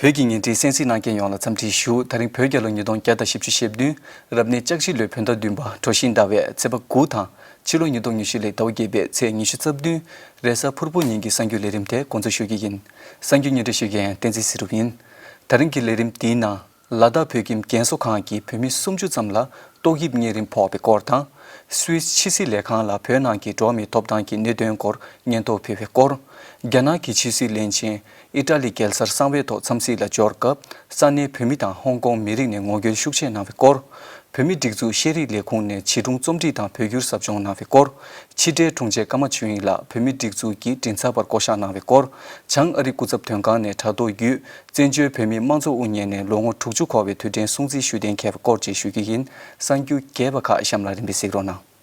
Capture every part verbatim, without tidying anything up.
བོད་ཀྱི་བརྙན་འཕྲིན་གསན་གཟིགས་གནང་མཁན་ཡོངས་ལ་འཚམས་འདྲི་ཞུ། ད་རིང་བོད་རྒྱལ་ལོ་ཉིས་སྟོང་བརྒྱ་དང་བཞི་བཅུ་ཞེ་བདུན། རབ་གནས་ལྕགས་བཞི་ལོའི་བོད་ཟླ་བདུན་པ་གྲོ་བཞིན་ཟླ་བའི་ཚེས་པ་དགུ་དང་། ཕྱི་ལོ་ཉིས་སྟོང་ཉི་ཤུ་ལོའི་ཟླ་བ་བརྒྱད་པའི་ཚེས་ཉི་ཤུ་རྩ་བདུན། རེས་གཟའ་ཕུར་བུ་ཉིན་གྱི་གསར་འགྱུར་ལས་རིམ་དེ་འགོ་འཛུགས་ཞུ་གི་ཡིན། གསར་འགྱུར་སྙན་སྒྲོན་ཞུ་མཁན་བསྟན་འཛིན་ཚེ་རིང་ཡིན། ད་རིང་གི་ལས་རིམ་འདིའི་ནང་། ལ་དྭགས་བོད་ཁྱིམ་རྒན་གསོ་ཁང་གི་བོད་མི་སུམ་ཅུ་ཙམ་ལ་ཏོག་དབྱིབས་གཉན་རིམས་ཕོག་པའི་སྐོར་དང་། སུད་སི་ཕྱི་སྲིད་ལས་ཁང་ལ་བོད་ནང་གི་འགྲོ་བ་མིའི་ཐོབ་ཐང་གི་གནད་དོན་སྐོར་སྙན་ཐོ་ཕུལ་བའི་སྐོར། རྒྱ་ནག་གི་ཕྱི་སྲིད་བློན་ཆེན་ཨི་ཏྲ་ལི་རྒྱལ་སར་གསང་བའི་ཐོག་འཚམས་གཟིགས་ལ་འབྱོར་སྐབས། ས་གནས་བོད་མི་དང་ཧོང་ཀོང་མི་རིགས་ནས་ངོ་རྒོལ་ཤུགས་ཆེ་གནང་བའི་སྐོར། བོད་མིའི་སྒྲིག་འཛུགས་ཤེས་རིག་ལས་ཁུངས་ནས་བྱིས་སྒྲུང་རྩོམ་སྒྲིག་དང་བོད་བསྒྱུར་ཟབ་སྦྱོང་གནང་བའི་སྐོར། ཕྱི་དྲིལ་དྲུང་ཆེ་ཀརྨ་ཆོས་དབྱིངས་ལགས་བོད་མིའི་སྒྲིག་འཛུགས་ཀྱི་མགྲིན་ཚབ་པར་བསྐོ་གཞག་གནང་བའི་སྐོར། བྱང་ཨ་རིའི་སྐུ་ཚབ་དོན་ཁང་ནས་དྲ་ཐོག་བརྒྱུད། བཙན་བྱོལ་བོད་མིའི་དམངས་གཙོ་དབུ་བརྙེས་ནས་ལོ་ངོ་དྲུག་ཅུ་འཁོར་བའི་དུས་དྲན་སྲུང་བརྩི་ཞུ་གཏན་འཁེལ་བའི་སྐོར་བཅས་ཞུ་རྒྱུ་ཡིན། གསར་འགྱུར་རྒྱས་པ་ཁག་གཤམ་ལ་རིམ་པས་གཟིགས་རོགས་གནང་།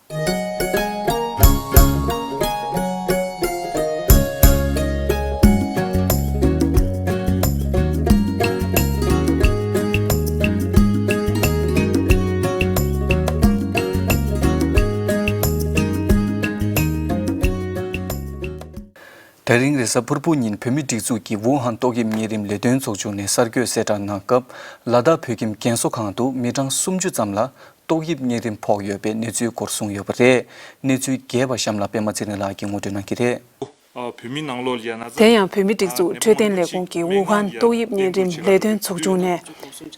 དེ་རིང་རེས་གཟའ་ཕུར་བུ་ཉིན་བོད་མིའི་སྒྲིག་འཛུགས་ཀྱི་ཝུ་ཧན་ཏོག་དབྱིབས་གཉན་རིམས་ལས་དོན་ཚོགས་ཆུང་ནས་གསར་འགོད་གསལ་བསྒྲགས་གནང་སྐབས། ལ་དྭགས་བོད་ཁྱིམ་རྒན་གསོ་ཁང་དུ་མི་གྲངས་སུམ་ཅུ་ཙམ་ལ་ཏོག་དབྱིབས་གཉན་རིམས་ཕོག་ཡོད་པའི་གནས་ཚུལ་སྐོར་གསུངས་ཡོད་པ་རེད། གནས་ཚུལ་རྒྱས་པ་གཤམ་ལ་པད་མ་ཚེ་རིང་ལགས་ཀྱིས་ངོ་སྤྲོད་གནང་གི་རེད། བོད་མི་ནང་ལོགས་ལ་ཡང་ན། དེ་ཡང་བོད་མིའི་སྒྲིག་འཛུགས་འཕྲོད་བསྟེན་ལས་ཁུངས་ཀྱིས་ཝུ་ཧན་ཏོག་དབྱིབས་གཉན་རིམས་ལས་དོན་ཚོགས་ཆུང་ནས།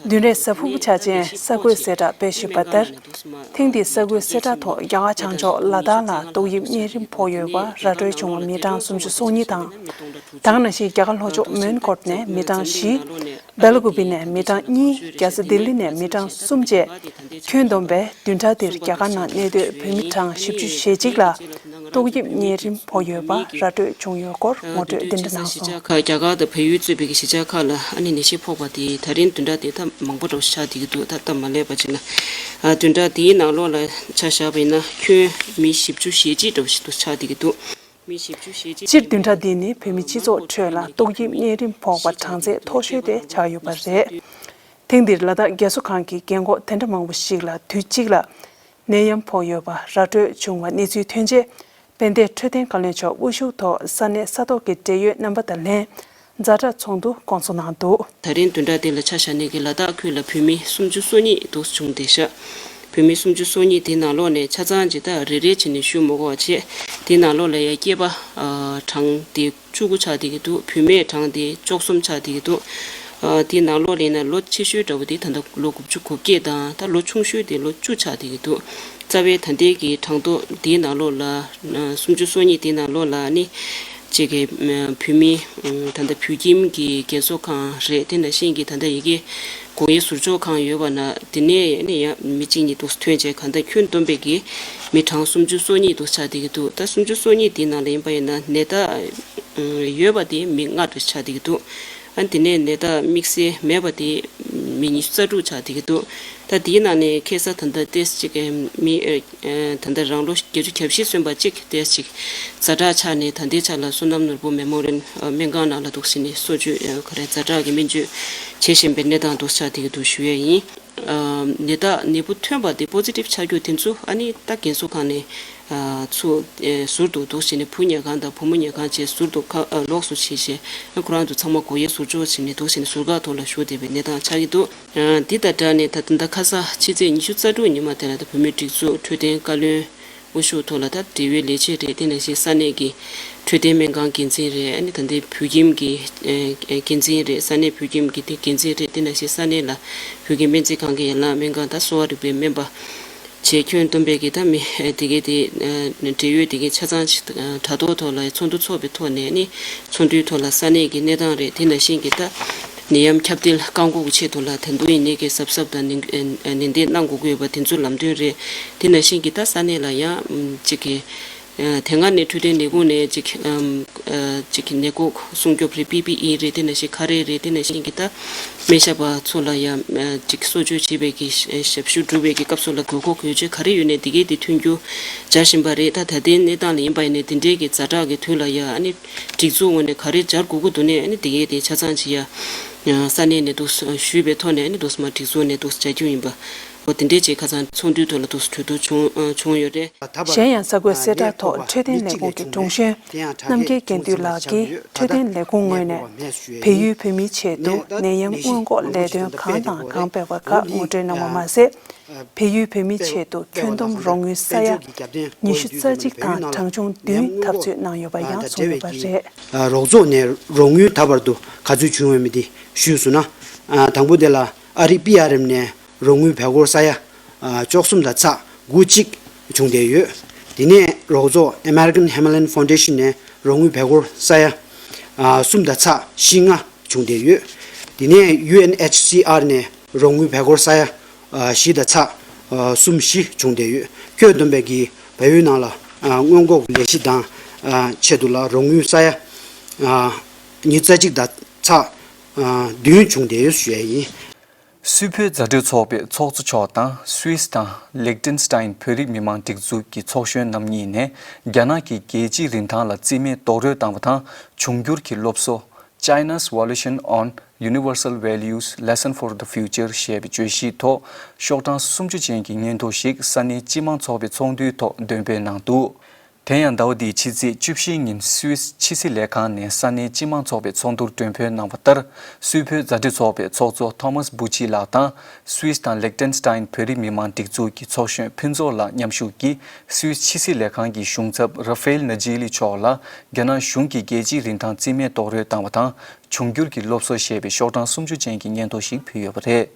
བདུན་རེས་གཟའ་ཕུར་བུ་ཆ་ཅན་གསར་འགོད་གསལ་བསྒྲགས་སྤེལ་བཞིན་པ་ལྟར། ཐེངས་འདིའི་གསར་འགོད་གསལ་བསྒྲགས་ཐོག་རྒྱ་གར་བྱང་ཕྱོགས་ལ་དྭགས་ལ་ཏོག་དབྱིབས་གཉན་རིམས་ཕོག་ཡོད་པ་ར་སྤྲོད་བྱུང་བ་མི་གྲངས་སུམ་ཅུ་སོ་གཉིས་དང་། ད་ག་ནང་བཞིན་རྒྱ་གར་ལྷོ་ཕྱོགས་མོན་གྷོ་ནས་མི་གྲངས་བཞི། སྦེལ་ཀོབ་ནས་མི་གྲངས་གཉིས། རྒྱལ་ས་ལྡི་ལི་ནས་མི་གྲངས་གསུམ་བཅས། ཁྱོན་བསྡོམས་པས་བདུན་ཕྲག་འདིར་རྒྱ་གར་ནང་གནས་སྡོད་བོད་མི་གྲངས་བཞི་བཅུ་ཞེ་གཅིག་ལ་ཏོག་དབྱིབས་གཉན་རིམས་ཕོག་ཡོད་པ་ར་སྤྲོད་བྱུང་ཡོད་སྐོར་ངོ་སྤྲོད་འདི་འདྲ་གནང་སོང་། རྒྱ་གར་དང་བལ་ཡུལ་གཙོས་པའི་གཞིས་ཆགས་ཁག་ལ་ཨ་ནི་ནད་གཞི་ཕོག་པ་དེ་ད་རིང་བདུན་ཕྲག་དེ་ད་མང་པོ་འདྲ་བོ་ཆགས་བསྡད་ཀྱི་འདུག་ད་སྟབས་མ་ལེགས་པ་ཅིག་ལ། ཨ་བདུན་ཕྲག་དེའི་ནང་ལོགས་ལ་ཆ་བཞག་པ་ཡིན་ན་ཁྱོན་མི་བཞི་བཅུ་ཞེ་གཅིག་འདྲ་བོ་ཞིག་ཏུ་ཆགས་བསྡད་ཀྱི་འདུག་སྤྱིར་བདུན་ཕྲག་འདི་ནི་བོད་མི་སྤྱི་ཚོགས་ཁྲོད་ལ་ཏོག་དབྱིབས་གཉན་རིམས་ཕོག་པ་གྲངས་ཚད་མཐོ་ཤོས་དེ་ཆགས་ཡོད་པ་རེད། ཐེངས་འདིར་ལ་དྭགས་རྒན་གསོ་ཁང་གི་རྒན་འཁོགས་དེ་འདྲ་མང་པོ་ཞིག་ལ་དུས་གཅིག་ལ་ནད་ཡམས་ཕོག་ཡོད་པ་ར་སྤྲོད་བྱུང་བ་གནས་ཚུལ་ཐོན་རྗེས། དཔལ་ལྡན་འཕྲོད་བསྟེན་བཀའ་བློན་མཆོག་དབུ་བཞུགས་ཐོག་ས་གནས་ས་ཐོག་གི་འབྲེལ་ཡོད་རྣམ་པ་དང་ལྷན་ཛ་དྲག་ཚོགས་འདུ་བསྐོང་ཚོགས་གནང་འདུག་ད་རིང་བདུན་ཕྲག་འདི་ལ་ཆ་བཞག་ནས་ཀྱི་ལ་དྭགས་ཁུལ་ལ་བོད་མི་སུམ་ཅུ་སོ་གཉིས་འདུག་བྱུང་བསྡད་ཤག་བོད་མི་སུམ་ཅུ་སོ་གཉིས་དེ་ནང་ལོགས་ནས་ཆ་ཚང་ཇི་ལྟར་རེ་རེ་བྱས་ནས་ཞུ་མི་དགོས་པ་བྱས། དེ་ནང་ལོགས་ལ་ཡ་སྐྱེས་པ་ཨ་གྲངས་དེ་བཅུ་དགུ་ཆགས་བསྡད་ཀྱི་འདུག་བུད་མེད་གྲངས་དེ་བཅུ་གསུམ་ཆགས་བསྡད་ཀྱི་འདུག་ཨ་དེ་ནང་ལོགས་ལ་ཡིན་ན་ལོ་ཆེ་ཤོས་འདྲ་བོ་དེ་ད་ལྟ་ལོ་དགུ་བཅུ་གོ་བརྒྱད་དང་ད་ལོ་ཆུང་ཤོས་དེ་ལོ་བཅུ་ཆགས་བསྡད་ཀྱི་འདུག་རྩ་བའི་ད་ལྟའི་གི་གྲངས་ཐོ་དེའི་ནང་ལོགས་ལ་ཨ་སུམ་ཅུ་སོ་གཉིས་དེའི་ནང་ལོགས་ལ་ནི། གཅིག་གི་བོད་མི་ད་ལྟ་བོད་ཁྱིམ་གྱི་རྒན་གསོ་ཁང་རེད། དེ་ནང་བཞིན་གྱི་ད་ལྟ་ཡི་གེ་སྒོ་དབྱེ་ཟུར་འཇོག་ཁང་ཡོད་པ་ན་དེ་ནས་ནི་ཡང་མི་གཅིག་གཉིས་འདུག་ཐོན་བྱས་གང་ལྟར་ཁྱོན་བསྡོམས་པའི་གི་མི་གྲངས་སུམ་ཅུ་སོ་གཉིས་འདུག་ཆགས་བསྡད་ཀྱི་འདུག་ད་སུམ་ཅུ་སོ་གཉིས་དེའི་ནང་ལ་ཡིན་པ་ཡིན་ན་ནད་རྟགས་ཡོད་པ་དེ་མི་ལྔ་འདུག་ཆགས་བསྡད་ཀྱི་འདུག་ཨ་དེ་ནས་ནད་རྟགས་དམིགས་བསལ་མེད་པ་དེ་མི་ཉི་ཤུ་རྩ་དྲུག་ཆགས་བསྡད་ཀྱི་འདུག་ད་དེའི་ནང་ནས་ཁ་སང་ད་ལྟ་ཏེས་གཅིག་མི་ད་ལྟ་རང་ལོ་བརྒྱད་ཅུ་གྱ་བཞི་སོན་པ་གཅིག་ཏེས་གཅིག་ཛ་དྲག་ཆགས་ནས་ད་ལྟའི་ཆ་ལ་བསོད་ནམས་ནོར་བུ་མེ་མོ་རེལ་སྨན་ཁང་ནང་ལ་འདུག་ཟིན་ནས་གསོ་བཅོས་ག་རེ་ཛ་དྲག་གི་སྨན་བཅོས་བྱེད་བཞིན་པའི་གནས་སྟངས་འདུག་ཆགས་བསྡད་ཀྱི་འདུག་ཞུ་ཡས་ཡིན། ནད་རྟགས་ནད་འབུ་ཐོན་པ་དེ་པོ་ཛི་ཊིབ་ཆགས་རྒྱུ་དེ་ཚོ་ཨ་ནི་ད་རྒན་གསོ་ཁང་ནས་ཚུར་ཟུར་དུ་འདུག་བྱས་ནས་བུ་ཉལ་ཁང་དང་བུ་མོ་ཉལ་ཁང་བཅས་ཟུར་དུ་ཁ་ལོགས་སུ་བྱས་བྱས་ཁོ་རང་ཚོ་ཚང་མ་སྒོ་དབྱེ་ཟུར་འཇོག་བྱས་ནས་འདུག་བྱས་ནས་ཟུར་བཀག་ཐོག་ལ་བཞུགས་བསྡད་པའི་གནས་སྟངས་ཆགས་ཀྱི་འདུག་འདི་དང་སྦྲགས་ནས་ད་ད་ལྟ་ཁ་སང་ཕྱི་ཚེས་ཉི་ཤུ་རྩ་དྲུག་ཉི་མ་དེ་ལ་ད་བོད་མིའི་སྒྲིག་འཛུགས་འཕྲོད་བསྟེན་བཀའ་བློན་དབུ་བཞུགས་ཐོག་ལ་ད་འབྲེལ་ཡོད་ལས་བྱེད་རེད། དེ་ནང་བཞིན་ས་གནས་ཀྱི་འཕྲོད་བསྟེན་སྨན་ཁང་འགན་འཛིན་རེད། ཨ་ནི་ད་ལྟའི་བོད་ཁྱིམ་གྱི་འགན་འཛིན་རེད། ས་གནས་བོད་ཁྱིམ་གྱི་དེ་འགན་འཛིན་རེད། དེ་ནང་བཞིན་ས་གནས་ལ་བོད་ཁྱིམ་སྨན་རྩིས་ཁང་གི་ཡན་ལག་སྨན་ཁང་དང་གསོ་བ་རིག་པའི་སྨན་པ་བཅས་ཁྱོན་བསྡོམས་པའི་གི་ད་མི་དེ་གའི་དེ་འབྲེལ་ཡོད་དེ་གའི་ཆ་ཚང་ཅིག་དྲ་ཐོག་ཐོག་ལ་ཚོགས་འདུ་ཚོགས་པའི་ཐོག་ནས་ནི་ཚོགས་འདུའི་ཐོག་ལ་ས་གནས་ཀྱི་གནས་སྟངས་རེད། དེ་ནང་བཞིན་གྱི་ད་ནད་ཡམས་ཁྱབ་གདལ་བཀག་འགོག་གི་ཆེད་དུ་ལ་ད་དུང་ཡིན་ནའི་གི་གཟབ་གཟབ་དང་ནན་ནན་ཏན་གནང་དགོས་ཀྱི་ཡོད་པ་དེ་ཚོ་ལམ་སྟོན་རེད། དེ་ནང་བཞིན་གྱི་ད་ས་གནས་ལ་ཡང་ཅིག་གི་དེ་སྔ་ནས་འཕྲོད་བསྟེན་ལས་ཁུངས་ནས་ཅིག་ཅིག་གི་ནད་འགོག་སྲུང་སྐྱོབ་རེད། པི་པི་ཨི་རེད། དེ་ནང་བཞིན་ཁ་རས་རེད། དེ་ནང་བཞིན་གྱི་ད་སྨན་ཞབས་པ་ཚོ་ལ་ཡང་ཅིག་གསོ་བཅོས་བྱེད་པའི་གི་ཞབས་ཞུ་སྒྲུབ་པའི་གི་སྐབས་སུ་ལ་དགོས་མཁོ་དགོས་ཆེད་ག་རེ་ཡོད་ནས་དེ་གའི་དེ་མཐུན་འགྱུར་སྦྱར་བཞིན་པ་རེད། ད་ད་ལྟའི་གནས་སྟངས་ལ་ཡིན་པ་ཡིན་ནས་དེ་འདྲའི་གི་ཛ་དྲག་གི་དུས་ལ་ཡང་ཨ་ནི་སྒྲིག་འཛུགས་ངོས་ནས་ག་རེ་སྦྱར་དགོས་ཀྱི་འདུག་ནས་ཨ་ནི་དེ་གའི་དེ་ཆ་ཚང་ཅིག་ཡང་ས་གནས་ནས་འདུག་ཞུས་པའི་ཐོག་ནས་ཨ་ནི་འདུག་སེ་མ་སྒྲིག་འཛུགས་ནས་འདུག་སེ་བྱ་རྒྱུ་ཡིན་པ། འོ་དེ་འདྲའི་ཅིག་ཁ་སང་ཚོགས་འདུའི་ཐོག་ལ་ཐུགས་སུ་གྲོས་བསྡུར་བྱུང་ཨ་བྱུང་ཡོད་རེད། གཞན་ཡང་གསར་འགོད་གསལ་བསྒྲགས་ཐོག་འཕྲོད་བསྟེན་ལས་ཁུངས་ཀྱི་དྲུང་གཞོན་རྣམ་རྒྱལ་དགེ་འདུན་ལགས་ཀྱིས་འཕྲོད་བསྟེན་ལས་ཁུངས་ངོས་ནས་བལ་ཡུལ་བོད་མིའི་ཆེད་དུ་ནད་ཡམས་སྔོན་འགོག་ལས་དོན་གང་དང་གང་སྤེལ་བ་ཁག་ངོ་སྤྲོད་གནང་བ་མ་ཟད། བལ་ཡུལ་བོད་མིའི་ཆེད་དུ་ཁྱོན་བསྡོམས་རོགས་དངུལ་ས་ཡ་ཉི་ཤུ་རྩ་གཅིག་དང་གྲངས་ཆུང་བདུན་འཐབ་རྩོད་གནང་ཡོད་པ་ཡང་གསུངས་ཡོད་པ་རེད། རོགས་ཚོགས་ནས་རོགས་དངུལ་ད་བར་དུ་ག་ཚོད་བྱུང་ཡོད་མེད་དེ་ཞུས་སོང་ན། དང་པོ་དེ་ལ་ཨ་རི་པི་ཨར་ཨེམ་ནས་རོགས་དངུལ་བལ་སྒོར་ས་ཡ་བཅུ་གསུམ་དང་ཚེག་དགུ་གཅིག་བྱུང་བསྡད་ཡོད། དེ་ནས་རོགས་ཚོགས་American Himalayan Foundation ནས་རོགས་དངུལ་བལ་སྒོར་ས་ཡ་གསུམ་དང་ཚེག་བཞི་ལྔ་བྱུང་བསྡད་ཡོད། དེ་ནས་ཡུ་ཨེན་ཨེཆ་སི་ཨར་ནས་རོགས་དངུལ་བལ་སྒོར་ས་ཡ་བཞི་དང་ཚེག་གསུམ་བཞི་བྱུང་བསྡད་ཡོད། ཁྱོན་བསྡོམས་པའི་གི་བལ་ཡུལ་ནང་ལ་སྔོན་འགོག་ལས་གཞི་དང་ཆེད་དུ་ལ་རོགས་དངུལ་ས་ཡ་ཉི་ཤུ་རྩ་གཅིག་དང་ཚེག་བདུན་བྱུང་བསྡད་ཡོད་ཞུ་ཡ་ཡིན། སུད་བོད་མཛའ་འབྲེལ་ཚོགས་པའི་ཚོགས་གཙོ་མཆོག་དང་སུད་སི་དང་ལིག་ཏེན་སི་ཏཱིན་བོད་རིགས་མི་མང་སྒྲིག་འཛུགས་ཀྱི་ཚོགས་གཞོན་རྣམ་གཉིས་ནས་རྒྱ་ནག་གི་རྒྱལ་སྤྱིའི་རིན་ཐང་ལ་རྩིས་མེད་རྡོག་རོལ་བཏང་བ་དང་འབྱུང་འགྱུར་གྱི་སློབ་གསོ། China's Violation on Universal Values, Lesson for the Future ཞེས་པའི་བརྗོད་གཞིའི་ཐོག་ཤོག་གྲངས་སུམ་ཅུ་ཅན་གྱི་སྙན་ཐོ་ཞིག་ས་གནས་སྤྱི་དམངས་ཚོགས་པའི་ཚོགས་འདུའི་ཐོག་འདོན་སྤེལ་གནང་འདུག་དེ་ཡང་ཟླ་བ་འདིའི་ཕྱི་ཚེས་བཅུ་བཞིའི་ཉིན་སུད་སི་ཕྱི་སྲིད་ལས་ཁང་ནས་ས་གནས་སྤྱི་དམངས་ཚོགས་པའི་ཚོགས་འདུར་འགྲེམས་སྤེལ་གནང་བ་ལྟར། སུད་བོད་མཛའ་འབྲེལ་ཚོགས་པའི་ཚོགས་གཙོ་ཐོ་མཱས་བྷུ་ཆི་ལགས་དང་། སུད་སི་དང་ལིག་ཏེན་སི་ཏཱིན་བོད་རིགས་མི་མང་སྒྲིག་འཛུགས་ཀྱི་ཚོགས་གཞོན་ཕུན་ཚོགས་ལགས་མཉམ་ཞུགས་ཀྱིས་སུད་སི་ཕྱི་སྲིད་ལས་ཁང་གི་གཞུང་ཚབ་ར་ཧྥེལ་ན་ཇི་ལི་མཆོག་ལ་རྒྱ་ནག་གཞུང་གིས་རྒྱལ་སྤྱིའི་རིན་ཐང་རྩིས་མེད་རྡོག་རོལ་བཏང་བ་དང་འབྱུང་འགྱུར་གྱི་སློབ་གསོ་ཞེས་པའི་ཤོག་གྲངས་སུམ་ཅུ་ཅན་གྱི་སྙན་ཐོ་ཞིག་ཕུལ་ཡོད་པ་རེད།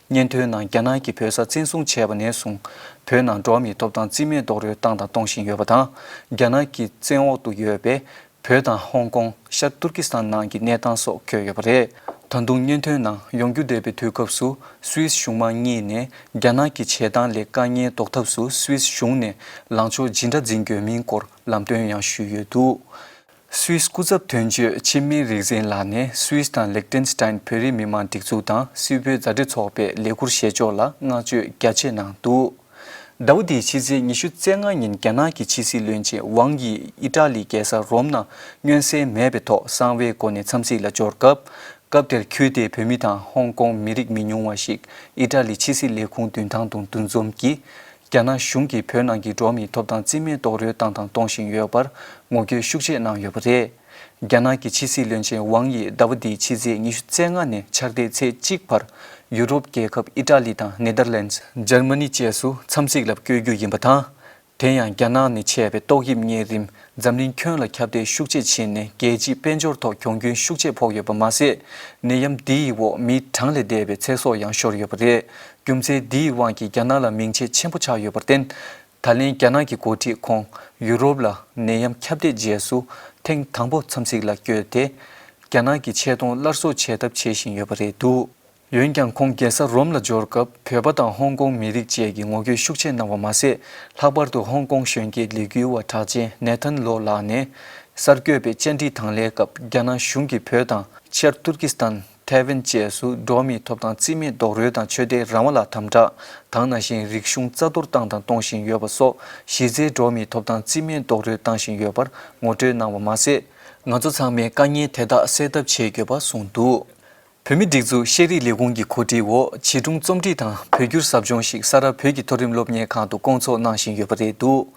སྙན་ཐོའི་ནང་རྒྱ་ནག་གིས་བོད་ས་བཙན་བཟུང་བྱས་པ་ནས་བཟུང་བོད་ནང་འགྲོ་བ་མིའི་ཐོབ་ཐང་རྩིས་མེད་རྡོག་རོལ་བཏང་དང་གཏོང་བཞིན་ཡོད་པ་དང་། རྒྱ་ནག་གི་བཙན་འོག་ཏུ་ཡོད་པའི་བོད་དང་ཧོང་ཀོང་། ཤར་ཏུར་ཀི་སི་ཐན་ནང་གི་གནས་སྟངས་སོགས་འཁོད་ཡོད་པ་རེད། ད་དུང་སྙན་ཐོའི་ནང་ཡོང་རྒྱུ་བསྡད་པའི་དུས་སྐབས་སུ་སུད་སི་གཞུང་མང་གཉིས་ནས་རྒྱ་ནག་གི་བྱེད་སྟངས་ལས་དཀའ་ངལ་ཟློག་ཐབས་སུ་སུད་སི་གཞུང་ནས་ལངས་ཕྱོགས་ཇི་འདྲ་འཛིན་དགོས་མིན་སྐོར་ལམ་སྟོན་ཡང་ཞུས་ཡོད་འདུག་སུད་སི་སྐུ་ཚབ་དོན་གཅོད་འཆི་མེད་རིག་འཛིན་ལགས་ནས་སུད་སི་དང་ལིག་ཏེན་སི་ཏཱིན་བོད་རིགས་མི་མང་སྒྲིག་འཛུགས་དང་སུད་བོད་མཛའ་འབྲེལ་ཚོགས་པའི་ལས་འཁུར་བཞེས་ཕྱོགས་ལ་བསྔགས་བརྗོད་རྒྱ་ཆེ་གནང་འདུག་ཟླ་བ་འདིའི་ཕྱི་ཚེས་ཉི་ཤུ་རྩ་ལྔ་ཉིན་རྒྱ་ནག་གི་ཕྱི་སྲིད་བློན་ཆེན་ཝང་ཡི་ཨི་ཏྲ་ལི་རྒྱལ་ས་རོམ་ནང་མངོན་གསལ་མེད་པའི་ཐོག་གསང་བའི་སྒོ་ནས་འཚམས་གཟིགས་ལ་འབྱོར་སྐབས། སྐབས་དེར་ཁུལ་དེའི་བོད་མི་དང་ཧོང་ཀོང་མི་རིགས་མི་ཉུང་བ་ཞིག་ཨི་ཏྲ་ལི་ཕྱི་སྲིད་ལས་ཁུངས་མདུན་ཐང་དུ་འདུ་འཛོམས་ཀྱིས། རྒྱ་ནག་གཞུང་གིས་བོད་ནང་གི་འགྲོ་བ་མིའི་ཐོབ་ཐང་རྩིས་མེད་རྡོག་རོལ་བཏང་དང་གཏོང་བཞིན་ཡོད་པར་ངོ་རྒོལ་ཤུགས་ཆེ་གནང་ཡོད་པ་རེད། རྒྱ་ནག་གི་ཕྱི་སྲིད་བློན་ཆེན་ཝང་ཡིས་ཟླ་བ་འདིའི་ཕྱི་ཚེས་ཉི་ཤུ་རྩ་ལྔ་ནས་འཆར་ཟླའི་ཚེས་གཅིག་བར་ཡུ་རོབ་རྒྱལ་ཁབ་ཨི་ཏྲ་ལི་དང་ནེ་དར་ལེན་ཌི། འཇར་མ་ནི་བཅས་སུ་འཚམས་གཟིགས་ལ་བསྐྱོད་རྒྱུ་ཡིན་པ་དང་། དེ་ཡང་རྒྱ་ནག་ནས་མཆེད་པའི་ཏོག་དབྱིབས་གཉན་རིམས་འཛམ་གླིང་ཁྱོན་ལ་ཁྱབ་གདལ་ཤུགས་ཆེ་ཕྱིན་ནས་རྒྱལ་སྤྱིའི་དཔལ་འབྱོར་ཐོག་གྱོང་གུན་ཤུགས་ཆེ་ཕོག་ཡོད་པ་མ་ཟད། ནད་ཡམས་འདིའི་འོག་མི་གྲངས་ལས་འདས་པའི་ཚེ་སྲོག་ཡང་ཤོར་ཡོད་པ་རེད། རྒྱུ་མཚན་འདིའི་དབང་གིས་རྒྱ་ནག་ལ་མིང་ཆད་ཆེན་པོ་ཆགས་ཡོད་པར་བརྟེན། ད་ལན་རྒྱ་ནག་གི་འགོ་ཁྲིད་ཁོང་ཡུ་རོབ་ལ་ནད་ཡམས་ཁྱབ་གདལ་རྗེས་སུ་ཐེངས་དང་པོ་འཚམས་གཟིགས་ལ་བསྐྱོད་དེ། རྒྱ་ནག་གི་ཆེ་མཐོང་སླར་གསོ་བྱེད་ཐབས་བྱེད་བཞིན་ཡོད་པ་རེད་འདུག་འོན་ཀྱང་ཁོང་རྒྱལ་ས་རོམ་ལ་འབྱོར་སྐབས་བོད་པ་དང་ཧོང་ཀོང་མི་རིགས་བཅས་ཀྱིས་ངོ་རྒོལ་ཤུགས་ཆེ་གནང་བ་མ་ཟད། ལྷག་པར་དུ་ཧོང་ཀོང་གཞོན་སྐྱེས་ལས་འགུལ་བ་གྲགས་ཅན་ནེ་ཐན་ལོ་ལགས་ནས་གསར་འགོད་པའི་བཅར་འདྲི་དང་ལེན་སྐབས། རྒྱ་ནག་གཞུང་གིས་བོད་དང་ཤར་ཏུར་ཀི་སི་ཐན། ཐའེ་ཝན་བཅས་སུ་འགྲོ་བ་མིའི་ཐོབ་ཐང་རྩིས་མེད་རྡོག་རོལ་དང་ཆོས་དད་རང་དབང་ལ་དམ་དྲག་དང་། ནང་བཞིན་རིག་གཞུང་རྩ་གཏོར་བཏང་དང་གཏོང་བཞིན་ཡོད་པ་སོགས་གཞི་རྩའི་འགྲོ་བ་མིའི་ཐོབ་ཐང་རྩིས་མེད་རྡོག་རོལ་བཏང་བཞིན་ཡོད་པར་ངོ་སྤྲོད་གནང་བ་མ་ཟད། ང་ཚོ་ཚང་མས་དཀའ་ངལ་དེ་དག་སེལ་ཐབས་བྱེད་དགོས་པ་གསུངས་འདུག་བོད་མིའི་སྒྲིག་འཛུགས་ཤེས་རིག་ལས་ཁུངས་ཀྱི་གོ་སྒྲིག་འོག་བྱིས་སྒྲུང་རྩོམ་སྒྲིག་དང་བོད་བསྒྱུར་ཟབ་སྦྱོང་ཞིག་ས་རཱ་བོད་ཀྱི་མཐོ་རིམ་སློབ་གཉེར་ཁང་དུ་སྐོང་ཚོགས་གནང་བཞིན་ཡོད་པ་རེད་འདུག་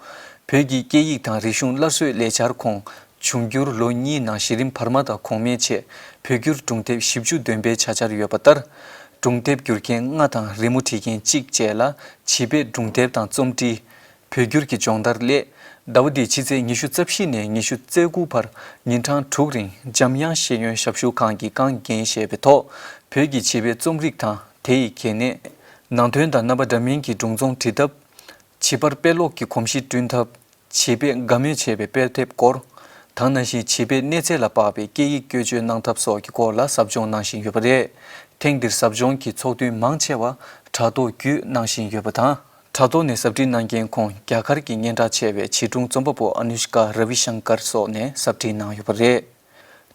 བོད་ཀྱི་སྐད་ཡིག་དང་རིག་གཞུང་སླར་གསོའི་ལས་འཆར་ཁོངས། འབྱུང་འགྱུར་ལོ་གཉིས་ནང་གཞི་རིམ་བར་མ་དང་གོང་མའི་ཆེད་བོད་བསྒྱུར་སྒྲུང་དེབ་བཞི་བཅུ་འདོན་སྤེལ་བྱ་འཆར་ཡོད་པ་ལྟར། སྒྲུང་དེབ་བསྒྱུར་མཁན་ལྔ་དང་རི་མོ་བྲིས་མཁན་གཅིག་བཅས་ལ་བྱིས་པའི་སྒྲུང་དེབ་དང་རྩོམ་བྲིས། བོད་བསྒྱུར་གྱི་སྦྱོང་བརྡར་སླད། ཟླ་བ་འདིའི་ཕྱི་ཚེས་ཉི་ཤུ་རྩ་བཞི་ནས་ཉི་ཤུ་རྩ་དགུ་བར་ཉིན་གྲངས་དྲུག་རིང་འཇམ་དབྱངས་ཤེས་ཡོན་ཞབས་ཞུ་ཁང་གི་རྐང་འགན་བཞེས་པའི་ཐོག་བོད་ཀྱི་བྱིས་པའི་རྩོམ་རིག་དང་དེ་ཡི་གལ་གནད། ནང་དོན་དང་རྣམ་པ་འདྲ་མིན་གྱི་སྒྲུང་རྩོམ་བྲིས་ཐབས། བྱིས་པར་དཔེ་ཀློག་གི་གོམས་གཤིས་བསྐྲུན་ཐབས། བྱིས་པས་དགའ་མོས་བྱེད་པའི་དཔེ་དེབ་སྐོར། དང་ནང་བཞིན་བྱིས་པའི་གནས་ཚད་ལ་དཔག་པའི་སྐད་ཡིག་བཀོལ་སྤྱོད་གནང་ཐབས་སོགས་ཀྱི་སྐོར་ལ་ཟབ་སྦྱོང་གནང་བཞིན་ཡོད་པ་རེད། ཐེངས་འདིར་ཟབ་སྦྱོང་གི་ཚོགས་ཐུན་མང་ཆེ་བ་དྲ་ཐོག་བརྒྱུད་གནང་བཞིན་ཡོད་པ་དང་། དྲ་ཐོག་ནས་ཟབ་ཁྲིད་གནང་མཁན་ཁོང་རྒྱ་གར་གྱི་སྙན་གྲགས་ཆེ་བའི་བྱིས་སྒྲུང་རྩོམ་པ་པོ་ཨ་ནུ་ཤི་ཀ་ར་བི་ཤང་ཀར་སོགས་ནས་ཟབ་ཁྲིད་གནང་ཡོད་པ་རེད།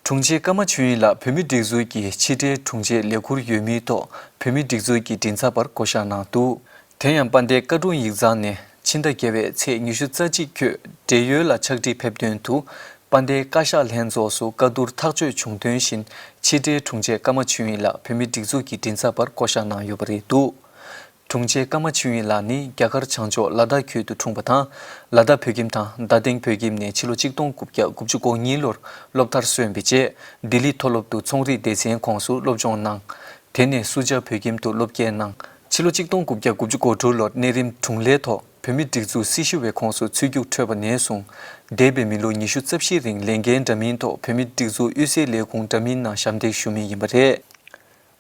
དྲུང་ཆེ་ཀརྨ་ཆོས་དབྱིངས་ལགས་བོད་མིའི་སྒྲིག་འཛུགས་ཀྱི་ཕྱི་དྲིལ་དྲུང་ཆེ་ལས་འཁུར་ཡོད་མུས་ཐོག་བོད་མིའི་སྒྲིག་འཛུགས་ཀྱི་མགྲིན་ཚབ་པར་བསྐོ་གཞག་གནང་འདུག་དེ་ཡང་དཔལ་ལྡན་བཀའ་དྲུང་ཡིག་ཚང་ནས་ཕྱི་ཟླ་བརྒྱད་པའི་ཚེས་ཉི་ཤུ་རྩ་གཅིག་ཁྱོད་བགྲེས་ཡོལ་ལ་ཕྱག་བྲིས་ཕེབས་དོན་དུ། དཔལ་ལྡན་བཀའ་ཤག་ལྷན་ཚོགས་སུ་བཀའ་བསྡུར་ཐག་གཅོད་བྱུང་དོན་བཞིན། ཕྱི་དྲིལ་དྲུང་ཆེ་ཀརྨ་ཆོས་དབྱིངས་ལགས་བོད་མིའི་སྒྲིག་འཛུགས་ཀྱི་མགྲིན་ཚབ་པར་བསྐོ་གཞག་གནང་ཡོད་པ་རེད་འདུག་དྲུང་ཆེ་ཀརྨ་ཆོས་དབྱིངས་ལགས་ནི་རྒྱ་གར་བྱང་ཕྱོགས་ལ་དྭགས་ཁུལ་དུ་འཁྲུངས་པ་དང་། ལ་དྭགས་བོད་ཁྱིམ་དང་རྡ་སྟེང་བོད་ཁྱིམ་ནས་ཕྱི་ལོ་གཅིག་སྟོང་དགུ་བརྒྱ་དགུ་བཅུ་གོ་གཉིས་ལོར་སློབ་མཐར་སོན་པའི་རྗེས་ལྡི་ལི་མཐོ་སློབ་ཏུ་ཚོང་རིག་སྡེ་ཚན་ཁོངས་སུ་སློབ་སྦྱོང་གནང་། དེ་ནས་སུ་ཇཱ་བོད་ཁྱིམ་དུ་སློབ་སྐྱེལ་གནང་། ཕྱི་ལོ་གཅིག་སྟོང་དགུ་བརྒྱ་དགུ་བཅུ་གོ་དྲུག་ལོར་གནས་རིམ་དྲུང་ལས་ཐོག་བོད་མིའི་སྒྲིག་འཛུགས་སྲི་ཞུ་བའི་ཁོངས་སུ་ཚུད་རྒྱུགས་འཕྲོད་པ་ནས་བཟུང་། འདས་པའི་མི་ལོ་ཉི་ཤུ་རྩ་བཞིའི་རིང་ལས་འགན་འདྲ་མིན་ཐོག་བོད་མིའི་སྒྲིག་འཛུགས་དབུས་སའི་ལས་ཁུངས་འདྲ་མིན་ནང་ཞབས་འདེགས་ཞུ་མུས་ཡིན་པ་རེད།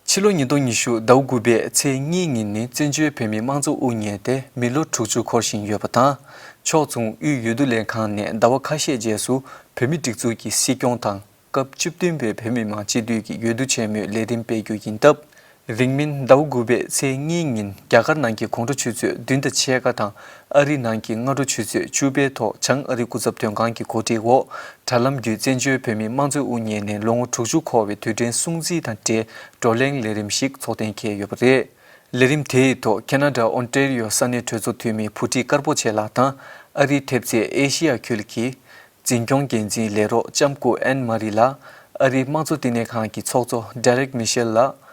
ཕྱི་ལོ་ཉིས་སྟོང་ཉི་ཤུ་ཟླ་བ་དགུ་པའི་ཚེས་གཉིས་ཉིན་ནི་བཙན་བྱོལ་བོད་མིའི་དམངས་གཙོ་དབུ་བརྙེས་ཏེ་མི་ལོ་དྲུག་ཅུ་འཁོར་བཞིན་ཡོད་པ་དང་། ཕྱོགས་མཚུངས་དབུས་འོས་བསྡུ་ལྷན་ཁང་ནས་ཟླ་བ་ཁ་ཤས་རྗེས་སུ་བོད་མིའི་སྒྲིག་འཛུགས་ཀྱི་སྲིད་སྐྱོང་དང་སྐབས་བཅུ་བདུན་པའི་བོད་མི་མང་སྤྱི་འཐུས་ཀྱི་འོས་བསྡུ་ཆེན་མོའི་ལས་རིམ་སྤེལ་རྒྱུ་ཡིན་སྟབས། རིང་མིན་ཟླ་བ་དགུ་པའི་ཚེས་གཉིས་ཉིན་རྒྱ་གར་ནང་གི་དགོང་དྲོ་ཆུ་ཚོད་བདུན་དང་ཕྱེད་ཀ་དང་ཨ་རི་ནང་གི་སྔ་དྲོ་ཆུ་ཚོད་བཅུ་པའི་ཐོག་བྱང་ཨ་རི་སྐུ་ཚབ་དོན་ཁང་གི་གོ་སྒྲིག་འོག་དྲ་ལམ་བརྒྱུད་བཙན་བྱོལ་བོད་མིའི་དམངས་གཙོའི་དབུ་བརྙེས་ནས་ལོ་ངོ་དྲུག་ཅུ་འཁོར་བའི་དུས་དྲན་སྲུང་བརྩི་དང་འབྲེལ་བགྲོ་གླེང་ལས་རིམ་ཞིག་ཚོགས་གཏན་འཁེལ་ཡོད་པ་རེད། ལས་རིམ་དེའི་ཐོག་ཁེ་ན་ཌ་ཨོན་ཊེ་རི་ཡོ་ས་གནས་གྲོས་ཚོགས་འཐུས་མི་བྷུ་ཊི་དཀར་པོ་ཆེ་ལགས་དང་ཨ་རིའི་ཐེབས་རྩའི་ཨེ་ཤི་ཡ་ཁུལ་གྱི་འཛིན་སྐྱོང་འགན་འཛིན་ལས་རོགས་ལྕམ་སྐུ་ཨན་མ་རི་ལགས། ཨ་རིའི་དམངས་གཙོ་བསྟི་གནས་ཁང་གི་ཚོགས་གཙོ་ཌེ་རེག་མི་ཤེལ་ལགས།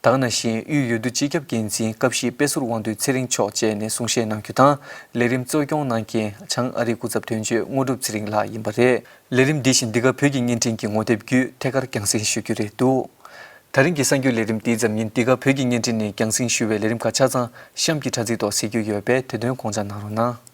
ད་ག་ནང་བཞིན་དབུས་འོས་བསྡུ་སྤྱི་ཁྱབ་འགན་འཛིན་སྐབས་བཞི་དཔེ་ཟུར་དབང་འདུས་ཚེ་རིང་མཆོག་བཅས་ནས་གསུང་བཤད་གནང་རྒྱུ་དང་། ལས་རིམ་གཙོ་སྐྱོང་གནང་མཁན་བྱང་ཨ་རིའི་སྐུ་ཚབ་དོན་གཅོད་དངོས་གྲུབ་ཚེ་རིང་ལགས་ཡིན་པ་རེད། ལས་རིམ་འདི་བཞིན་འདི་ག་བོད་ཀྱི་བརྙན་འཕྲིན་གྱི་ངོ་དེབ་བརྒྱུད་ཐད་ཀར་རྒྱང་སྲིང་ཞུ་རྒྱུ་རེད་འདུག་ད་རིང་གི་གསར་འགྱུར་ལས་རིམ་འདི་ཙམ་ཡིན། འདི་ག་བོད་ཀྱི་བརྙན་འཕྲིན་ནས་རྒྱང་སྲིང་ཞུ་བའི་ལས་རིམ་ཁག་ཆ་ཚང་གཤམ་གྱི་དྲ་ཚིགས་ཐོག་གཟིགས་རྒྱུ་ཡོད་པས་དེ་དོན་དགོངས་འཇགས་གནང་རོགས་གནང་།